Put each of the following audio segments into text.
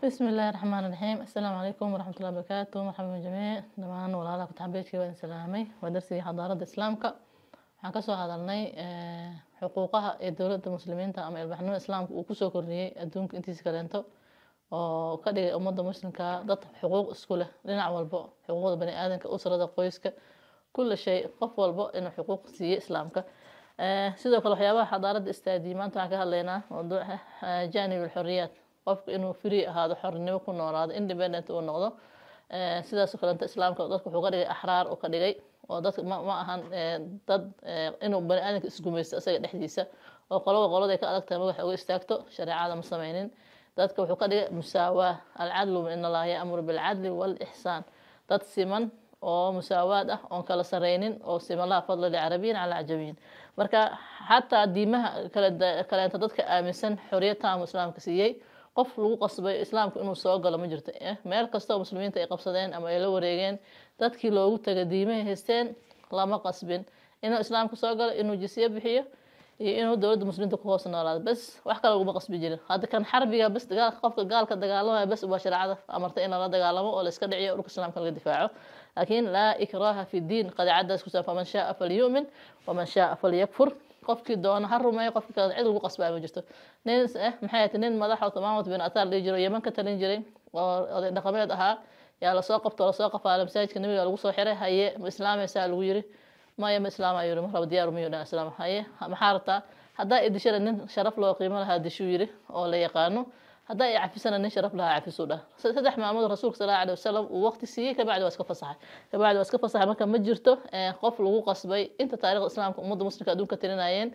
بسم الله الرحمن الرحيم. السلام عليكم ورحمة الله وبركاته. مرحبا بالجميع dhamaan walaalaha kutaxbeedkii waa in salaamay. Waa darsigii xadaaradda Islaamka. Waxaan kasoo hadalnay xuquuqaha ee dowladda Muslimiinta ama ilbaxnimada Islaamka uu kusoo kordhiyey adduunka intiisa kaleento, oo ka dhigay ummadda Muslimka dad xuquuq isku leh dhinac walbo, xuquuqda bani aadanka, usrada, qoyska, kula shay, qof walbo inuu xuquuq siiyey Islaamka. Sidoo kale waxyaabaha xadaaradda istaajiyey. Maanta waxaan ka hadlaynaa mawduuca jaanib alxoriyaat, qofku inuu free ahaado, xornimo ku noolaado, independent uu noqdo. Sidaas oo kaleeto Islaamka dadka wuxuu ka dhigay axraar uu ka dhigay, oo dadka ma ahan dad inuu bani aadamka isgumaysto isaga dhexdiisa, oo qolaba qoladay ka adag tahay madaxa uga istaagto. Shareecada ma sameynin. Dadka wuxuu ka dhigay musaawaa, alcadlu, in Allaha ya'muru bilcadli walixsaan, dad siman oo musaawaad ah, oon kala sareynin, oo siman, laa fadla licarabiyin cala cajabiyin. Marka xataa diimaha kale kaleento dadka aaminsan xoriyad taamu Islaamka siiyey. Qof lagu qasbay Islaamka inuu soo galo ma jirto. Meel kasta oo Muslimiinta ay qabsadeen ama ay la wareegeen, dadkii loogu tagay diimahay haysteen lama qasbin inuu Islaamka soo galo, inuu jisiye bixiyo iyo inuu dowladda Muslimiinta ku hoos noolaado bas, wax kale laguma qasbi jirin. Hadda kan xarbiga bas, dagaal, qofka gaalka dagaalamaya bas waa shareecada amartay in lala dagaalamo oo la iska dhiciyo, dhulka Islaamka laga difaaco. Laakiin laa ikraaha fi diin, qadicadaas kusaa, faman shaaa falyu'min waman shaaa falyakfur. Qofkii doona ha rumeeyo, qofkii kale cid lagu qasbaa ma jirto. Nin maxay ahayd, nin madax oo Tamaamad bin Athar dhihi jiro, Yeman ka talin jiray, oo oday dhaqameed ahaa, yaa lasoo qabto, lasoo qafaalay, masaajidka Nabiga lagu soo xiray. Haye, ma islaamaysaa lagu yiri. Maya, ma islaamayo yiri, ma rabo, diyaar uma dhan islaam. Haye, maxaa rabtaa? Haddaa idishana nin sharaf loo qiimo lahaa dishuu yiri oo la yaqaano, haddaa i cafisana nin sharaf lahaa cafisuu dhah. 3 maalmood Rasuulka sal Allahu alayhi wasalam uu waqti siiyey, kabacdi waa iska fasaxay, kabacdi waa iska fasaxay. Marka ma jirto qof lagu qasbay inta taariikhda Islaamka ummadda Muslimka adduunka talinayeen,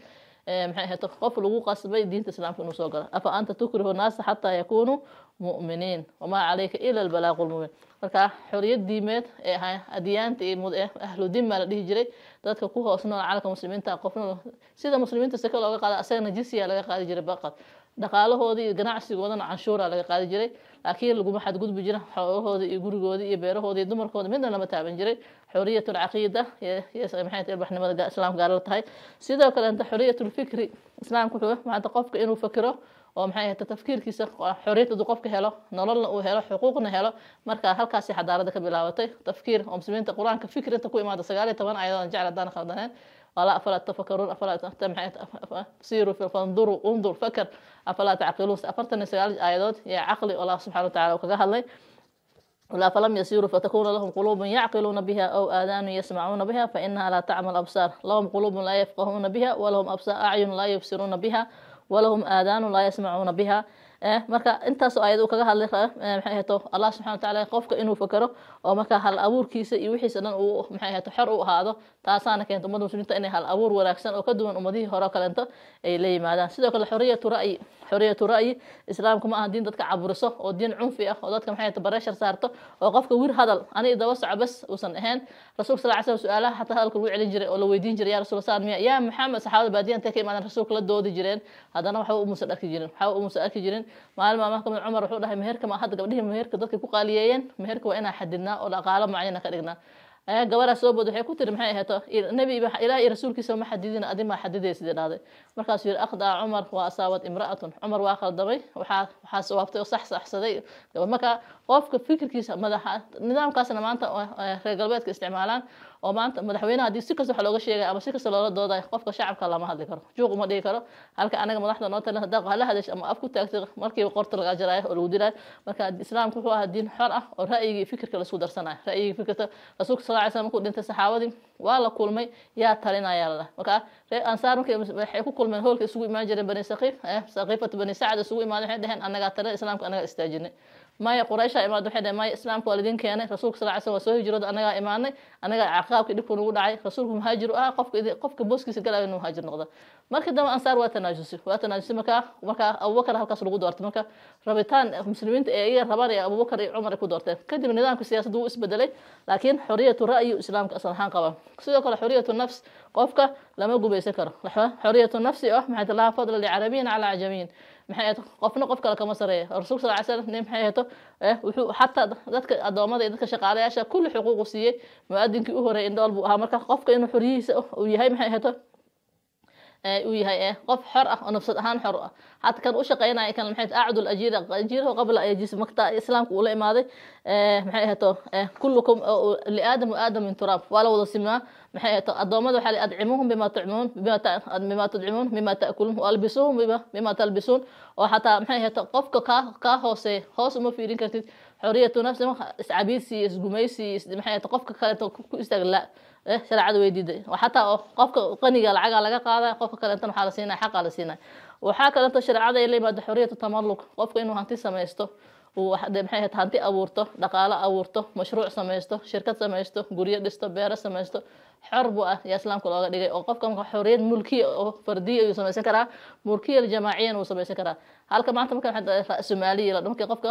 maxay ahayd, qof lagu qasbay diinta Islaamka inuu soo galo. Afa anta tukrihu naasa xataa yakunuu mu'miniin, wamaa calayka ila albalaaqu lmubiin. Marka xoriyad diimeed ee ahaa adiyaanta iyo ahlu dimma la dhihi jiray, dadka ku hoos nool calanka Muslimiinta, qofna sida Muslimiinta seke looga qaada asagana jisiya laga qaadi jiray baqad, dhaqaalahooda iyo ganacsigoodana canshuura laga qaadi jiray, laakiin laguma xadgudbi jirin xoolahooda iyo gurigooda iyo beerahooda iyo dumarkooda, midna lama taaban jiray. Xoriyat alcaqiida maxay tahay? Ilbaxnimada Islaamka gaar la tahay. Sidoo kale xoriyat lfikri, Islaamka wuxuu maanta qofka inuu fakiro oo maxay ahayd tafkiirkiisa xoriyad hadduu qofka helo, nololna uu helo, xuquuqna helo. Marka halkaasi xadaarada ka bilaabatay, tafkiir oo Muslimiinta Qur-aanka fikir inta ku imaada 19 ayadoon jecel haddaan khaldaneen wala afalaa tafakaruun, afalaa siiruu fanduruu, undur, fakar, afalaa tacqiluun, 49 aayadood yaa caqli Allah subxana wa tacala uu kaga hadlay. ولا فلم يسيروا فتكون لهم قلوب يعقلون بها أو آذان يسمعون بها فإنها لا تعمى الأبصار، لهم قلوب لا يفقهون بها ولهم أبصار أعين لا يبصرون بها ولهم آذان لا يسمعون بها. Marka intaasoo aayad uu kaga hadlay, maxay ahayto, Allah subxana wa tacaala qofka inuu fakero oo marka hal abuurkiisa iyo wixiisa dhan uu maxay ahayto xor u ahaado, taasaana keenta ummadda Muslimiinta inay hal abuur wanaagsan oo ka duwan ummadihii hore oo kaleento ay la yimaadaan. Sidoo kale xoriyatu ra'yi, xoriyatu ra'yi, Islaamku ma aha diin dadka caburiso oo diin cunfi ah oo dadka maxay ahayto pressure saarto, oo qofka wir hadal ani daba soco bas uusan ahayn. Rasuulka sal ly slam su-aalaha xataa hadalka lagu celin jiray oo la weydiin jiray, yaa Rasuul saan miya, yaa Maxamed, saxaabada baadiya intay ka imaadeen Rasuulka la doodi jireen, haddana waxba umuusan arki jirin, waxba umuusan arki jirin. Maalin maalmaha kamid Cumar wuxuu dhahay, meherka ma hadda gabdhihii meherka dadka ku qaaliyeeyeen, meherka waa inaan xadidnaa oo dhaqaalo macayana ka dhignaa. Gabadhaa soo bood waxay ku tiri, maxay ahayto, Nebi Ilaah iyo rasuulkiisa ma xadidin, adi maa xadidaysidii dhahday. Markaasuu yiri, akhdaa Cumar waa asaabad imra'atun, Cumar waa khaldamay, waxaa sawaabtay oo sax saxsaday gabadh. Marka qofka fikirkiisa madaxa, nidaamkaasna maanta reer galbeedka isticmaalaan, oo maanta madaxweynaha haddii si kasta wax looga sheegay ama si kasta loola doodayo, qofka shacabka lama hadli karo, juuq uma dhigi karo. Halka anaga madaxda noo talin haddaa hala hadash ama af ku taagtay, markiiba qorta lagaa jaraayo oo lagu dilaayo. Marka Islaamku wuxuu ahaa diin xor ah oo ra'yiga iyo fikirka laisku darsanayo, ra'yiga, fikirka. Rasuulka sal ly slam markuu dhintay, saxaabadii waa la kulmay, yaa talinaya la marka reer Ansaar markii waxay ku kulmeen hoolka isugu imaan jireen, Bani Saqiif, Saqiifatu Bani Sacad isugu imaadeen, waxay dheheen, annagaa talin, Islaamka annagaa istaajinay. Maya, Quraysha imaad, waxay dheheen, maya, Islaamka waa lidin keenay, Rasuulka sal ly slam waa soo hijrooda, annagaa imaanay, annagaa caqaabkii dhibku nagu dhacay, Rasuulku muhaajir u ahaa, qofka booskiisa galaayo inuu muhaajir noqdo. Markii dambe Ansaar waa tanaasusay, waa tanaasusay. Markaa Abubakar halkaas lagu doortay. Marka rabitaan Muslimiinta ee iyaga rabaan ee Abubakar iyo Cumar ay ku doorteen. Kadib nidaamka siyaasadda wuu isbedelay, laakiin xoriyatu ra'yi Islaamka asal ahaan qaba. Sidoo kale xoriyatu nafs, qofka lama gubaysan karo. Xoriyatu nafsi oh maxay, laa fadla licarabiyin calaa cajamiyin, maxay ahayd, qofna qof kale kama sareeya. Rasuulka sal ly slam nin maxay ahayto wuxuu xataa dadka addoommada iyo dadka shaqaalayaasha kulli xuquuqu siiyey. Muadinkii u horeeyay indhool buu ahaa. Marka qofka inuu xoriyihiisa uu yahay maxay ahayto. uu yahay qof xor ah oo nafsad ahaan xor ah. Xataa kan u shaqeynaya kan maxay acdu al-ajira ajirahu qabla ay jis makta islaamku uu la imaaday maxay ahaato kullukum li aadam wa aadam min turaab, waa la wada simaa. Maxay ahaato adoomada waxaa la adcimuhum bima tucmuun bima tudcimuun mima ta'kuluun wa albisuhum bima talbisuun. Oo xataa maxay ahaato qofka kaa hooseeya hoos uma fiirin kartid. Xoriyatu nafsi iscabiidsi iyo isgumaysi maxay ahaato qofka kaleeto ku istaag la shareecada way diiday. Xataa qofka qaniga lacagaa laga qaadaya, qofka kaleetana waxaa la siinaya xaqaa la siinaya. Waxaa kaleeto shareecada ay la yimaado xoriyatu tamalluk, qofka inuu hanti samaysto, uu maxay ahayd hanti abuurto, dhaqaalo abuurto, mashruuc samaysto, shirkad samaysto, guryo dhisto, beero samaysto, xor buu ah yaa islaamka looga dhigay. Oo qofka marka xoriyad mulkiya oo fardiya ayuu samaysan karaa, mulkiya jamaaciyan wuu samaysan karaa. Halka maanta marka ra'sumaaliya la marka qofka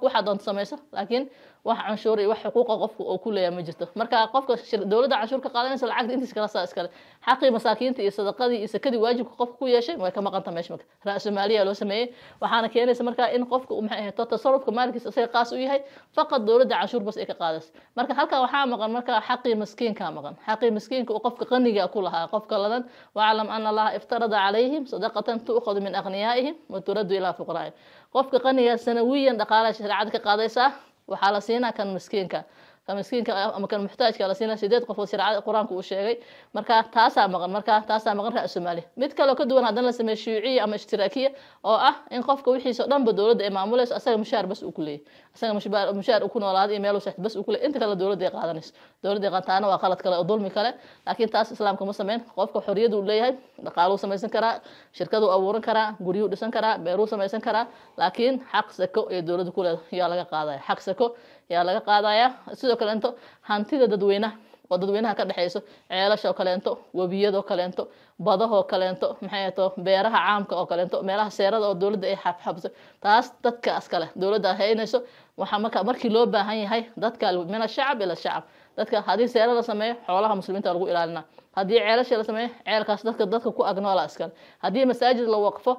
waxaa doonta samayso, laakiin wax canshuur iyo wax xuquuqa qofku uu ku leeyahay ma jirto. Marka qofka dowladda canshuur ka qaadanaysa lacagta intiisa kala saa iskale, xaqii masaakiinta iyo sadaqadii iyo sakadii waajibka qofka ku yeeshay way ka maqanta meesha. Marka ra'sumaaliya loo sameeyey waxaana keenaysa marka in qofka uu maxay ahayd tasarrufka maalkiisa isaga qaas u yahay, faqad dowladda canshuur bas ay ka qaadayso. Marka halka waxaa maqan marka xaqii miskiinka maqan, xaqii miskiinka uu qofka qaniga ku lahaa, qofka ladan. Waclam ana allaha iftarada calayhim sadaqatan tu'khadu min aghniyaa'ihim wa turaddu ilaa fuqaraa'ihim. Qofka qaniga sanawiyan dhaqaalaha shareecada ka qaadaysaa waxaa la siinaa kan miskiinka, kan miskiinka ama kan muxtaajka la siinaa 8 qofood shareecada quraanku uu sheegay. Marka taasaa maqan, marka taasaa maqan ra'sumaali. Mid kale oo ka duwan haddana la sameeyo shuuciya ama ishtiraakiya oo ah in qofka wixiisa oo dhanba dowladda ay maamulayso, asaga mushaar bas uu ku leeyahay, asaga mushaar uu ku noolaaday iyo meel uu seexdo bas uu ku leeyahay, inta kale dowladda ay qaadanayso, dowladda ay qaataana waa qalad kale oo dulmi kale. Laakiin taas islaamka ma sameyn. Qofka xorriyad uu leeyahay, dhaqaaluu samaysan karaa, shirkaduu abuuran karaa, guryuu dhisan karaa, beeruu samaysan karaa, laakiin xaq sako ee dowladda ku leedahay yaa laga qaadaya, xaq sako yaa laga qaadaya. Sidoo kale into hantida dadweynaha oo dadweynaha ka dhaxayso, ceelasha oo kaleento, webiyada oo kaleento, badaha oo kaleento, maxay ahaato beeraha caamka oo kaleento, meelaha seerada oo dowladda ay xabxabso, taas dadka iskale dowladda haynayso. Waxaa marka markii loo baahan yahay dadka min ashacab ila shacab, dadka haddii seera la sameeyo xoolaha muslimiinta lagu ilaalinaa, haddii ceelasha la sameeyo ceelkaas dadka ku agnoola iskale, haddii masaajid la waqfo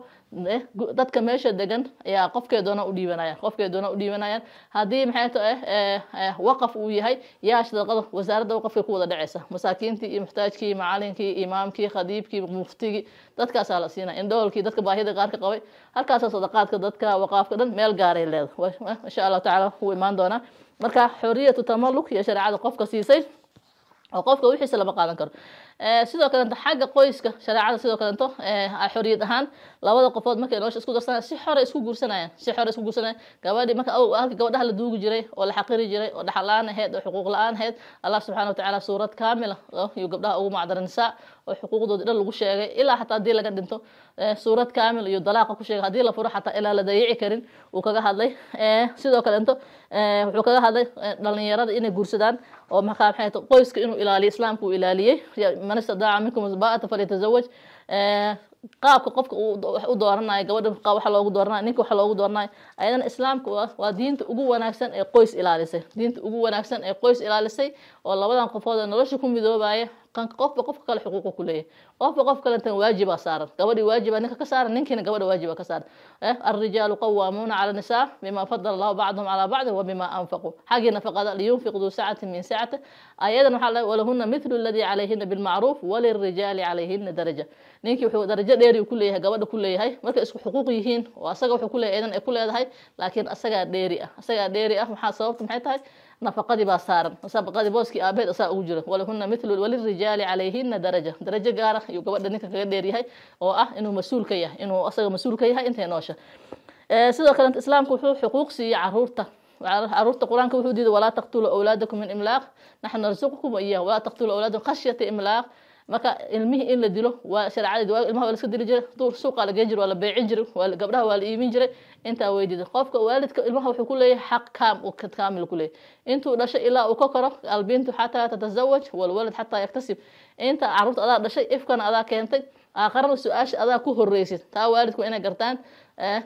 dadka meesha degan ayaa qofkee doona u dhiibanayaan, qofkee doona u dhiibanayaan. Haddii maxay tahay waqaf uu yahay yaa sadaqada wasaaradda waqafka ku wada dhacaysa, masaakiintii iyo muxtaajkii, macalinkii, imaamkii, khadiibkii, muftigii, dadkaasaa la siinaya, indhoolkii, dadka baahida qaarka qabay, halkaasaa sadaqaadka dadka waqaafka dhan meel gaaray leedahay. Insha allahu tacaala wuu imaan doonaa. Marka xoriyatu tamalluk iyo shareecada qofka siisay oo qofka wixiisa lama qaadan karo. Sidoo kaleeto xagga qoyska shareecada sidoo kaleeto xoriyad ahaan labada qofood markay nolosha isku darsanayaan si xor isku guursanayaan, si xor isku guursanayaan. Gabadhii marka halka gabadhaha la duugi jiray oo la xaqiri jiray oo dhaxal la'aan ahayd oo xuquuq la'aan ahayd, Allah subxaanahu wa tacaala suurad kaamil ah iyo gabdhaha ugu macdaran nisaa oo xuquuqdooda dhan lagu sheegay, ilaa xataa haddii laga dhinto suurad kaamil iyo dalaaqa ku sheegay, haddii la furo xataa ilaa la dayici karin uu kaga hadlay. Sidoo kaleeto wuxuu kaga hadlay dhalinyarada inay guursadaan oo markaa maxay tahay qoyska inuu ilaaliyo, islaamku uu ilaaliyey, man istadaaca minkum alba'ata falyatazawaj. Qaabka qofka uu u dooranayo gabadha, waxa loogu dooranayo ninka, waxa loogu dooranayo ayadana islaamka waa diinta ugu wanaagsan ee qoys ilaalisay, diinta ugu wanaagsan ee qoys ilaalisay oo labadan qofood ee nolosha ku midoobaya qofba qofka kale xuquuq ku leeyahay, qofba qof kale intan waajiba saaran, gabadhii waajiba ninka ka saaran, ninkiina gabadha waajiba ka saaran. Alrijaalu qawaamuuna cala nisaa bima fadala allahu bacdahum calaa bacdin wa bima anfaquu, xaggii nafaqada liyunfiq duu sacatin min sacati. Ayadan waxaa la walahuna mithlu alladii calayhina bilmacruuf walirijaali calayhina daraja. Ninkii wuxuu darajo dheeri ku leeyahay gabadha ku leeyahay markay isku xuquuq yihiin oo asaga wuxuu ku leeyahay ayadan ay ku leedahay, laakiin asagaa dheeri ah, asagaa dheeri ah. Maxaa sababta maxay tahay? Nafaqadii baa saaran, nafaqadii booskii aabeed asaa ugu jira. Walahuna mithlu walirijaali calayhina daraja, darajo gaar ah ayuu gabadha ninka kaga dheer yahay oo ah inuu mas-uul ka yahay, inuu asaga mas-uul ka yahay intay noosha. Sidoo kale islaamku wuxuu xuquuq siiyey caruurta. Caruurta quraanka wuxuu diiday walaa taqtuluu awlaadakum min imlaaq naxnu narsuqukum wa iyyahum walaa taqtuluu awlaadakum khashyata imlaaq. Marka ilmihii in la dilo waa shareecada, waa ilmaha waa la iska dili jiray, duur suuqa la geyn jiray, waa la beecin jiray, waa gabdhaha waa la iibin jiray, intaa way diiday. Qofka waalidka ilmaha wuxuu ku leeyahay xaq kaam uu kaamil ku leeyahay intuu dhashay ilaa uu ka koro, albintu xataa tatasawaj walwalad xataa yaktasib. Inta caruurta adaa dhashay, ifkana adaa keentay, aakharana su-aasha adaa ku horreysid. Taa waalidku inay gartaan,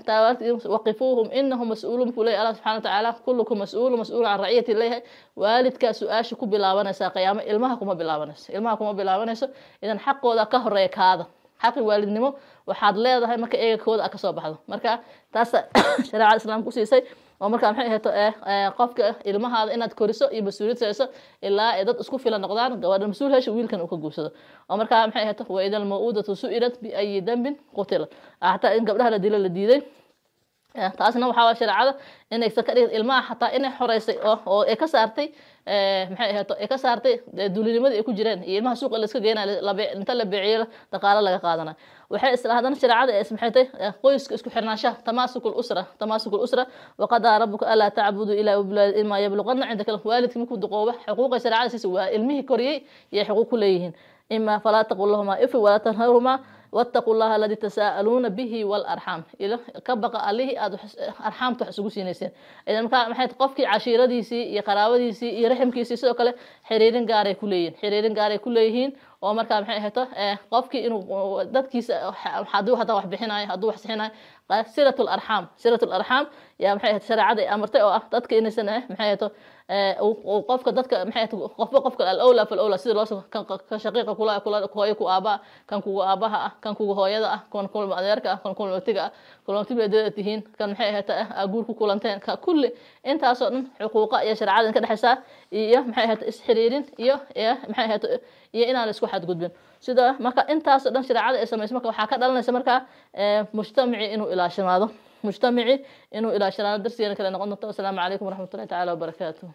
taa waalidku waqifuuhum inahum mas-uuluun buu leeyahay Allah subxaana watacaala, kullukum mas-uulu mas-uulu can raciyati leeyahay. Waalidkaa su-aasha ku bilaabanaysaa qiyaamo, ilmaha kuma bilaabanayso, ilmaha kuma bilaabanayso. Idan xaqooda ka horeeya kaada, xaqi waalidnimo waxaad leedahay marka eegakooda a kasoo baxdo. Marka taasa shareecada islaamka usiisay. Oo marka maxay ahayto qofka ilmahaada inaad koriso iyo mas-uuliyad sayso ilaa ay dad isku filan noqdaan, gabadha mas-uul hesho, wiilkan uu ka guursado. Oo markaa maxay ahayto waida almaw'udatu su'ilat biayi dambin qutilat, xataa in gabdhaha la dilo la diiday. Taasna waxaa waa shareecada inaysan ka dhigin ilmaha xataa inay xoreysay oo ay ka saartay, maxay ahayto, ay ka saartay duulinimadii ay ku jireen iyo ilmaha suuqa la iska geenayo, inta la beeciyo dhaqaalo laga qaadanayo. Waxay isla haddana shareecada ay ismaxaytay qoyska isku xirnaanshaha, tamaasukul usra, tamaasukul usra. Waqadaa rabbuka alaa tacbudu ilaa imaa yabluqanna cindaka. Waalidka markuu duqooba xuquuqa shareecada siisa waa ilmihii koriyey iyo xuquuq ku leeyihiin. Ima falaa taqul lahumaa ifin walaa tanharhumaa wattaquu llaha alladii tasaa'aluuna bihi waalarxaam, ilo ka baqa allihii aad arxaamta wax isugu siinayseen. Idan markaa maxay qofkii cashiiradiisii iyo qaraabadiisii iyo raximkiisii sidoo kale xiriirin gaaray ku leeyihin, xiriirin gaaray ku leeyihiin. Oo markaa maxay ahayto qofkii inuu dadkiisa hadduu hataa wax bixinayo, hadduu wax sixinayo, silatul arxaam, silatul arxaam yaa maxay ahayto shareecada ay amartay, oo ah dadka inaysan maxay ahayto qofka dadka maxay ahayto qofba qofka al-awlaa fal-awlaa, sida loo kan shaqiiqa kula kula hooyo ku aabaa, kan kugu aabaha ah, kan kugu hooyada ah, kan kulma adeerka ah, kan kulma otiga ah, kulma tibeedada tihiin, kan maxay ahayto aa guur ku kulanteen, ka kulli intaasoo dhan xuquuqa iyo shareecada ka dhexaysaa iyo maxay ahayto isxiriirin iyo maxay ahayto iyo inaan la isku xadgudbin. Sida marka intaasoo dhan shareecada ay samayso, marka waxaa ka dhalanaysa markaa mujtamacii inuu ilaashanaado, mujtamacii inuu ilaashanaado. Darsigeena kale noqon doonto. Wasalaamu calaykum waraxmatullahi tacaala wabarakaatu.